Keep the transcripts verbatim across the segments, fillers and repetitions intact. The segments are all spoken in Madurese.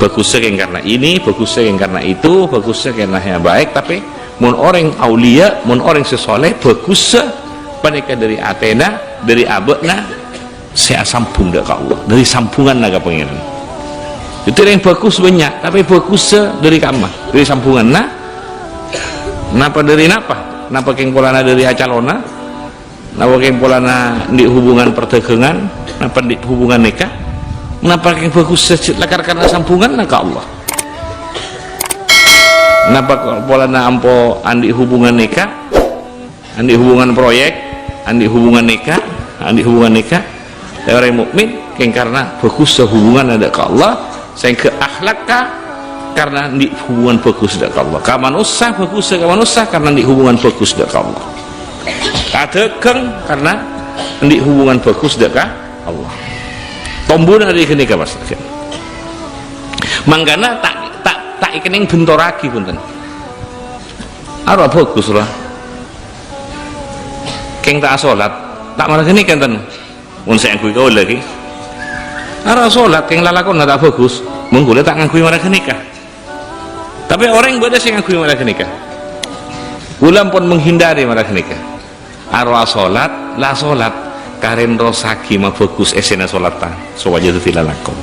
Bhâghussâ kèng karna ini, bhâghussâ kèng karna itu, bhâghussâ karna yang baik, tapè mon orèng auliya, mon orèng sè soleh, bhâghussâ panèka dhâri atèna, dhâri abâ'na sè asambhung dâ' ka Allah, dhâri sambhunganna ka Pangèran. Dhâddhi orèng bhâghus bânnya', tapè bhâghussâ dhâri kamma? Dhâri sambhunganna? Napa dhâri napa? Napa kèng polana dhâri acalonna? Napa kèng polana andi' hubungan perdhâghângan? Napa andi' hubungan nèka? Napa kèng bhâghus sajjhâ lakar karna sambhunganna ka Allah? Napa polana ampo andi' hubungan nèka? Andi' hubungan proyek, andi' hubungan nèka, andi' hubungan nèka? Tapè orèng mukmin kèng karna bhâghussâ hubunganna dâ' ka Allah, sehingga akhlakka karna andi' hubungan bhâghus dâ' ka Allah. Ka manossa bhâghussâ ka manossa karna andi' hubungan bhâghus dâ' ka Allah. Ka dhâghâng karna andi' hubungan bhâghus dâ' ka Allah. Tombuna dhâri ghânèka, Mas. Mangkana ta', ta', ta' èkennèng bhentorraghi, bhunten. Arowa bhâghus, rowa. Kèng ta' asolat, ta' mara ghânèka, enten. Mon sè ngangghuy kaulâ, ghi. Arowa solat, kèng lalakonna ta' bhâghus, mon kaulâ ta' ngangghuy mara ghânèka. Tapè orèng bâdâ sè ngangghuy mara ghânèka. Kaulâ ampon menghindari mara ghânèka. Arowa solat, la solat, karènrossaghi mabhâghus èssèna solatta, sopajâ dhâddhi lalakon.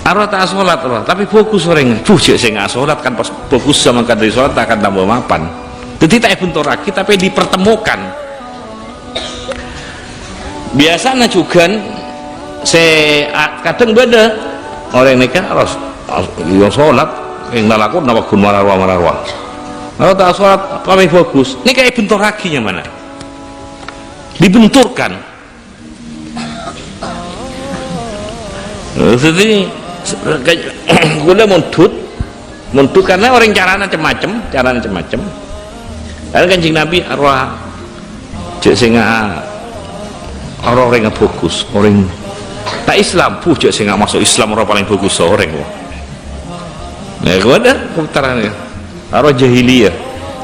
Arowa ta' asolat, rowa, tapè bhâghus orèngnga. Buh, jhâ' sènga' asolat, kan pas bhâghus sè mangkat dhâri solat akan tamba mapan. Dhâddhi ta' èbhentorraghi, tapè dipertemukan. Biyasana jhughân sè a-, kadhâng bâdâ orèng nèka ros-, ros-, ya solat, kèng lalakonna paggun mara rowa-mara rowa. Kalau ta' solat, paling bagus. Nèka èbhentorraghi nyamana. Dibenturkan. Jadi, kaulâ mondhut, mondhut karena orèng carana cem-macem, carana cem-macem. Karena Kanjeng Nabi arowa jhâ' sènga' arowa orèng bhâghus, orèng ta' Islam, bu, jhâ' sènga' maso' Islam arowa palèng bhâghus orèng, wah. Nah, itu ada putarannya. Arowa jahiliyah,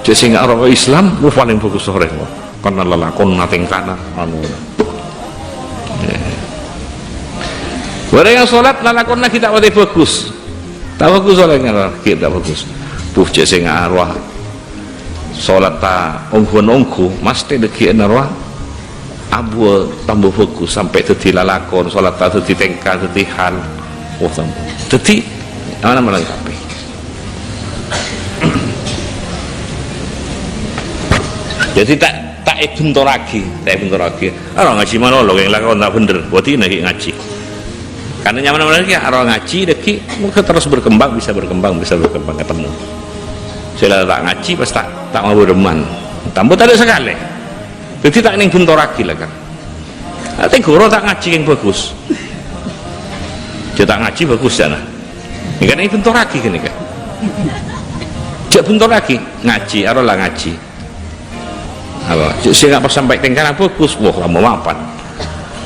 jhâ' sènga' arowa Islam, wah, palèng bhâghus orèng, wah. Karena lalakonna tèngkana, anu. Ya. Bârâng solat lalakonna ghi' ta' patè bhâghus. Ta' bhâghus solat, ghi' ta' bhâghus. Bu, jhâ' sènga' arowa. Solat ta' ongghu-ongghu, mastè dhâggi'na rowa abuwâ tamba bhâghus, sampè' dhâddhi lalakon, solat ta' dhâddhi tèngka, dhâddhi hal. Oh, tamba. Dhâddhi, ana-ana malangkapè. Jadi ta', ta' èbhentorraghi, ta' èbhentorraghi. Arowa ngajhi malolo, yang lakon ta' bhender. Bhâdhina ghi' ngajhi. Karena nyamana malolo ghi' arowa ngajhi, dhâggi' moga terus berkembang, bisa berkembang, bisa berkembang, ketemu. Sè la ta' ngajhi, pas ta', ta' mabârâmman. Tambah tadâ' sakalè. Dhâddhi ta' nèng bhentorraghi la, kan. Atè ghuru ta' ngajhi yang bagus. Jhâ' ta' ngajhi bagus, ya, nah. Ini kan ini bentorraghi gini, kan. Jhâ' bentorraghi, ngajhi, arowa la ngajhi. Apa? Jhâ' sènga' pas sampè' tèngkana bagus, wah, lama mapan.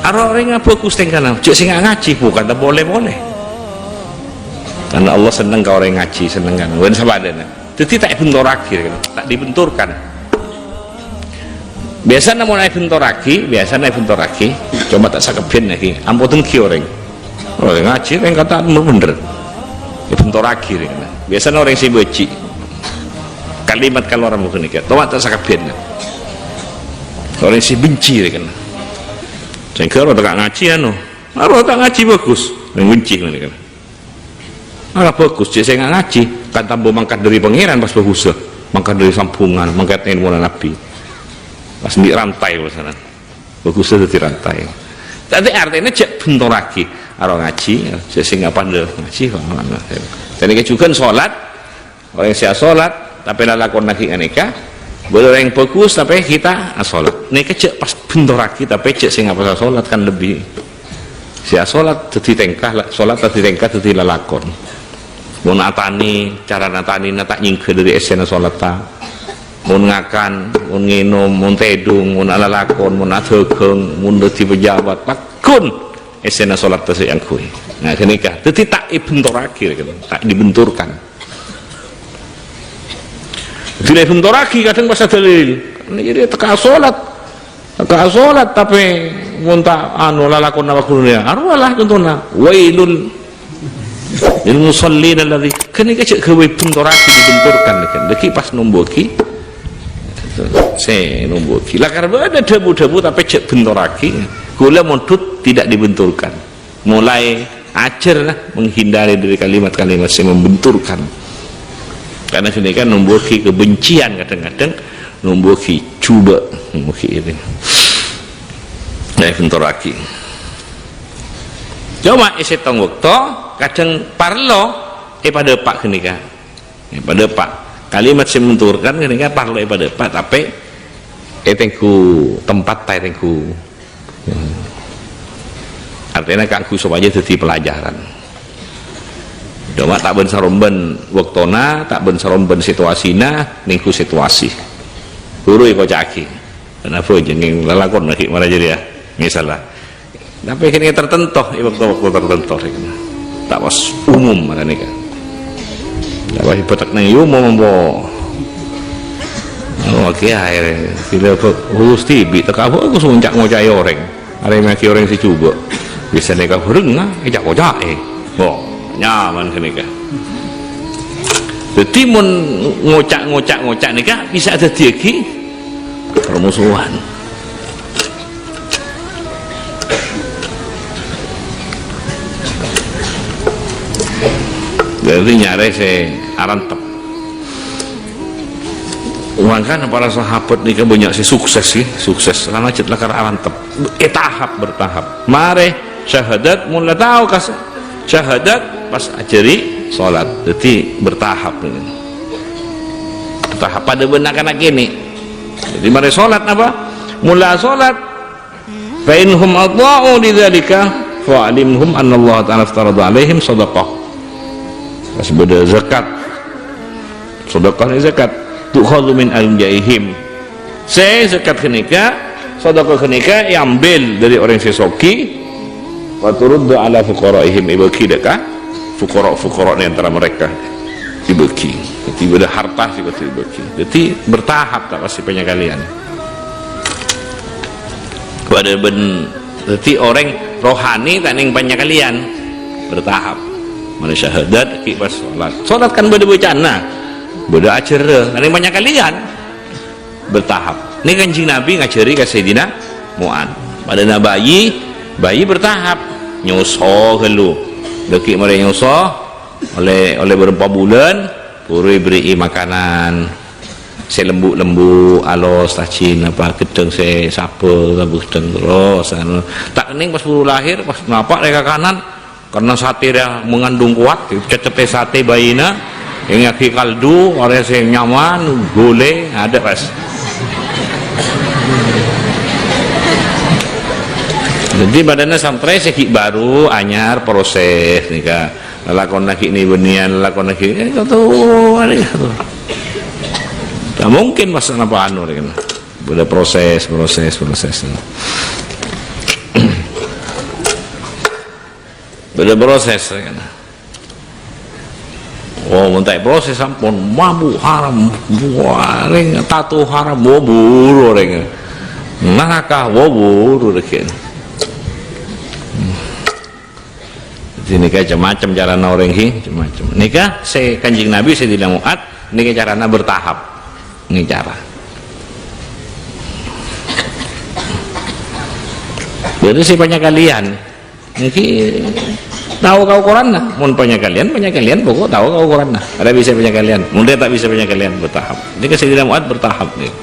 Arowa orèng bagus tèngkana, jhâ' sènga' ngajhi, bukan ta' boleh-boleh. Karena Allah seneng ka orèng ngajhi, seneng kan. Wen sapadâna. Dhâddhi ta' èbentorraghi, ta' dibenturkan. Biyasana mon èbentorraghi, biyasana èbentorraghi, coma ta' sakabbhiyânna ghi, ampo denggi orèng. Orèng ngajhi, orèng kata bener-bener. Èbentorraghi, rèng. Biyasana orèng sè bâji'. Kalimat kalowar mangkèn nèka, coma ta' sakabbhiyânna. Orèng sè benci, rèng. Sehingga orèng ta' ngajhi, anu. Arowa ta' ngajhi bagus, orèng benci, rèng. Arowa bagus, jhâ' sènga' ngajhi, kan tambah mangkat dhâri Pangèran pas bagussa. Mangkat dhâri sambhungan, mangkat èlmona Nabbhi. Pas andi' rantai, pasanan. Bagussa dhâddhi rantai. Dhâddhi artèna jhâ' bentorraghi. Arowa ngajhi, jhâ' sènga' padâ ngajhi, paham? Dhâddhi kajhughân sholat, orèng sè asolat, tapè lalakonna ghi' ghânèka, bâdâ orèng bagus, tapè ghi' ta' asolat. Nèka jhâ' pas bentorraghi, tapè jhâ' sènga' pas asolat kan lebbi. Sè asolat dhâddhi tèngka, la-, solat dhâddhi tèngka, dhâddhi lalakon. Mon atanè, carana tanèna ta' nyèngghâ dhâri èssèna solatta. Mon ngakan, mon ngènom, mon tèdung, mon alalakon, mon adhâghâng, mon dhâddhi pejabat, paggun èssèna solatta sè èangghuy. Nah, ghânèka. Dhâddhi ta' èbentorraghi, ta' dibenturkan. Dhâddhi la èbentorraghi kadhâng pas adâlil. Nèka jârèya tèka solat. Tèka solat tapè mon ta' anu lalakonna paggun rèya. Arowa la contona. Wailul. Lil musallin alladzi, ghânèka jhâ' ghâbây bentorraghi, dibenturkan, kan. Lagi pas nomboghi, sè nomboghi. Lakar bâdâ dhâbu-dhâbu, tapè jhâ' bentorraghi. Kaulâ mondhut tidak dibenturkan. Mulai ajhâr menghindari dari kalimat-kalimat sè membenturkan. Karena ghânèka nomboghi kebencian kadhâng-kadhâng, nomboghi jhubâ', nomboghi ini. Nah, bentorraghi. Coma è sèttong bâkto, kadhâng parlo èpadâpa' ghânèka. Èpadâpa'. Kalimat sè membenturkan ghânèka parlo èpadâpa', tapè ètengghu tempat, ta' ètengghu. Artèna kaangghuy sopajâ dhâddhi pelajaran. Coma ta' bân-sarombân bâktona, ta' bân-sarombân situasina, nèngghu situasi. Buru èkoca'aghi. Kenapa jhâ' lalakonna ghi' mara jârèya? Misalla. Tapè kènè' tertentu, è bâkto-bâkto tertentu. Ta' pas umum mara nèka. Ta' pas bâtek neng umum, ambo. Oh, kèya, akhirnya, sila bâ-, Gusti, bi' teka bâ-, aku soncak ngoca'è orèng. Arè mèyakè orèng sè jhubâ'. Bisa nèka bhâreng, ah, èca'-koca'è. Oh, nyaman ghânèka. Dhâddhi, mon ngoca', ngoca', ngoca' nèka bisa dhâddhiyâghi permusuhan. Dhâddhi nyarè sè arantep. Mangkana para sahabat nèka bânnya' sè sukses, ghi, sukses. Karena jhât lakar arantep. È tahap bertahap. Marè syahadat, mon la tao ka syahadat, pas ajhâri sholat. Dhâddhi bertahap. Bertahap. Padâ bân na'-kana' kènè'. Dhâddhi marè sholat napa? Mon la sholat, "Fa in hum adha'u lidzalika, fa'limhum anna Allah Ta'ala aftarada 'alaihim shadaqah." Pas bâdâ zakat. Shadaqah nèka zakat. "Tu'khadzu min aghniyaihim." Sè zakat ghânèka, shadaqah ghânèka èambil dâri orèng sè soghi, "wa turaddu 'ala fuqara'ihim", èbâghi dâ' ka fuqara-fuqara di antara mereka. Èbâghi. Dhâddhi bâdâ harta sè kodhu èbâghi. Dhâddhi bertahap, ta' pas sè panyakalian. Padâ bân, dhâddhi orèng rohani ta' neng panyakalian, bertahap. Marè syahadat, ghi' pas sholat. Sholat kan bâdâ bâcana, bâdâ ajhârrâ, ta' neng panyakalian, bertahap. Nèka Kanjeng Nabi ngajhâri ka Sayyidina Mu'ad. Padâna bayi, bayi bertahap. Nyoso ghâllu. Dhâggi' marè nyoso, ollè, ollè bârâmpa bulân, buru èberri'i makanan. Sè lembu'-lembu', alos, tajin, apa, ghedhâng sè sabâ, sabâ ghedhâng terros, anu. Ta' kennèng pas buru lahir, pas napa' rè kakanan, karena sate rè mengandung kuat, cecetè sate baina, èngèyaghi kaldu, orèng sè nyaman, gulè, adâ' pas. Dhâddhi padâna santrè sè ghi' bhâru, anyar, proses, nèka. Lalakonna ghi' nè-bânnèyan, lalakonna ghi', eh, kata, oh, anè, kata. Ta' mungkin pas napa anu, rè, kan. Bâdâ proses, proses, proses. Bâdâ proses, rè, kan. Oh, mon ta' proses sampon mabuk haram, wah, rèng, tato haram, wah, buru, rèng. Naraka, wah, buru, rèng. Jadi nèka macem-macem carana orèng, ghi, macem-macem. Nèka sè Kanjeng Nabi, Sayyidina Mu'ad, nèka carana bertahap. Nèka cara. Jadi sè panyakalian, nèka tao ka ukoranna. Mon panyakalian, panyakalian pokok tao ka ukoranna. Arè bisa panyakalian, mon ta' bisa panyakalian, bertahap. Nèka Sayyidina Mu'ad bertahap, nèka.